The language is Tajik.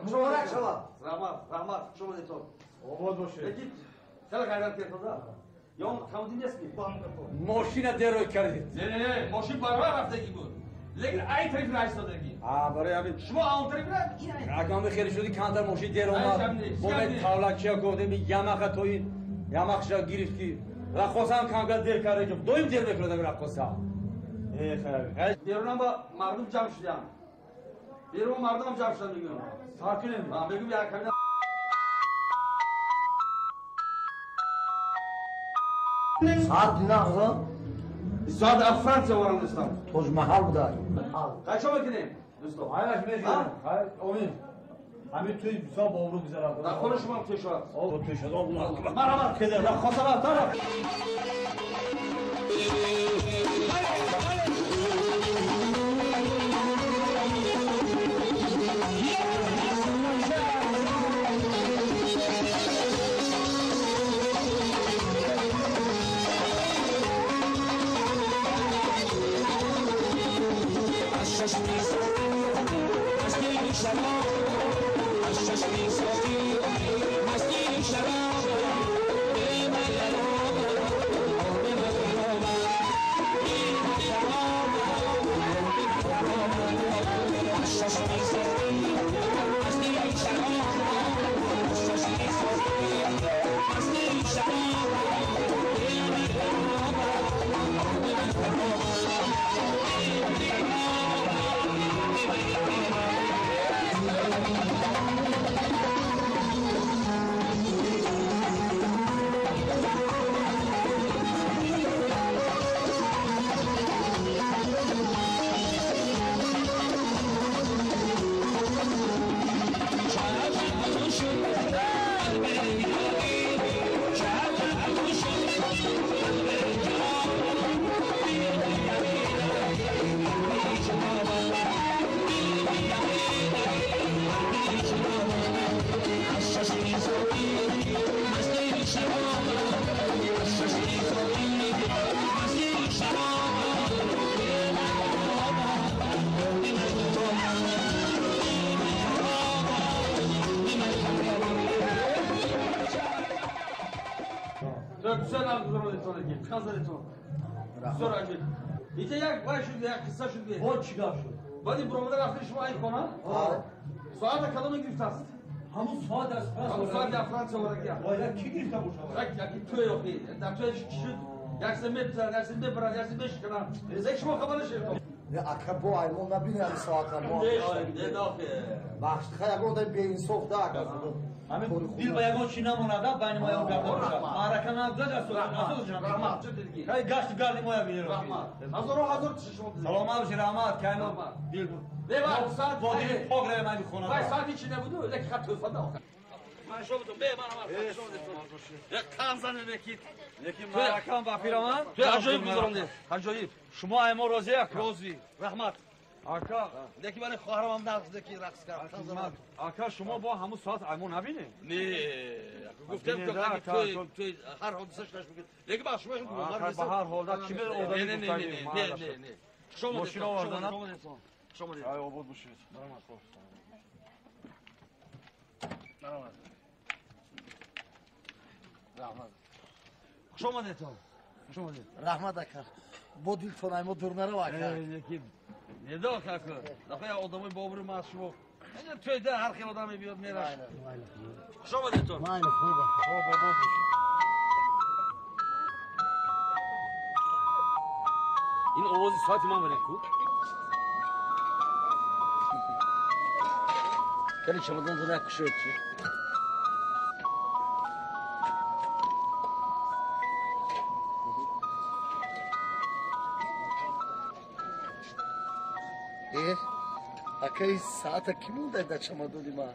Муборак шавад. Раҳмат, раҳмат. Хуш омадедтон. Обод бошед. Лекин хеле ғайрат кардед. Ё камудин нест ми? Мошина дерой кардед. Не, не, не, мошин баробар рафтагӣ буд. Лекин ай тараф раистодагӣ. А, барои ҳамин. Шумо он тараф рафт, ин ай. Акам хеле шуди камтар мошин дер омад. Бо тавлакчия гуфтем ямаха то ин ямахша гирифт ки раққосам камкар дер карда. Доим дер мекунад ҳамин раққоса. Э, хайр. Берунам ба мардум ҷамъ шуданд. Берун мардум ҷамъ шуданд мегӯям. Сар кунем. Мегӯям як камина Соат нағза? Соат аз Франсия оварам дӯстам. Тоҷмаҳал буда. Қайчо мекунем дӯстон? Хайраш мекунем. Хайр, омин. Ҳамин тӯй бисёр бобрӯ гузарад. Дар хонаи шумо ҳам тӯй шавад. О, тӯй шуд. Марҳамат. Раққоса рафт, рафт. Инҷа як вай шуд, як қисса шуд. Бо чӣ гап шуд? Баъди буромада рафти шумо ай хона? Соата кадоме гирифтааст? Ҳамун соат аз Франс. Ҳамун соат аз Франс оварагия. Бояд кӣ гирифта бошад? Як яки тӯй охи. Дар тӯй чӣ шуд? Як се мепзан, як се мебаранд, як се мешикананд. Зек шумо хабар нашед. Не, ака бо аймон набини ҳамин соата мо. Не, не, бахш хай ягон дай беинсоф да ака. Ҳамин дил ба ягон чӣ намонада байни мо ягон гап набошад. Маърака нагузашт аз асос ҷамъ. Раҳмат, чӣ дидги? Хай гашту гарди моя бинед. Раҳмат. Ҳазору ҳазор тиши шумо дидги. Саломат бошед, раҳмат. Кайно дил Бе, соат бо дили пок равем ҳамин хона. Вай соати чӣ набуду, леки хат тӯфа да охир. Ман шо будум, бе, ман ҳам шо будум. Як қан занем леки. Лекин маъракам ба фираман. Ту аҷоиб гузарондед. Аҷоиб. Шумо аймо розӣ ака? Розӣ. Раҳмат. Ака, леки мани хоҳарам ҳам нағз леки рақс кард. Ака, шумо бо ҳамун соат аймо набинед? Не, гуфтем ки ту ҳар ҳодиса шудаш мумкин. Леки ба шумо ба ҳар ҳол да чӣ одами Не, не, не, не, не. Хуш омадед. Мошина овардан. Хуш омадед. Ай обод бошед. Марҳамат. Марҳамат. Раҳмат. Хуш омадедтон. Хуш омадед. Раҳмат ака. Бо дилтон ай мо дур нарав ака. Недо како. Даха одамои бобри ма аз шумо. Инҷа тӯйда ҳар хел одам мебиёд мераш. Хуш омадедтон. Майли, хуб ака. Хоб, обод бошед. Ин овози соати ман баред ку? Кали чамадонтон як кушоед чи? Э, ака, ин саата кӣ монда дар чамадони ман?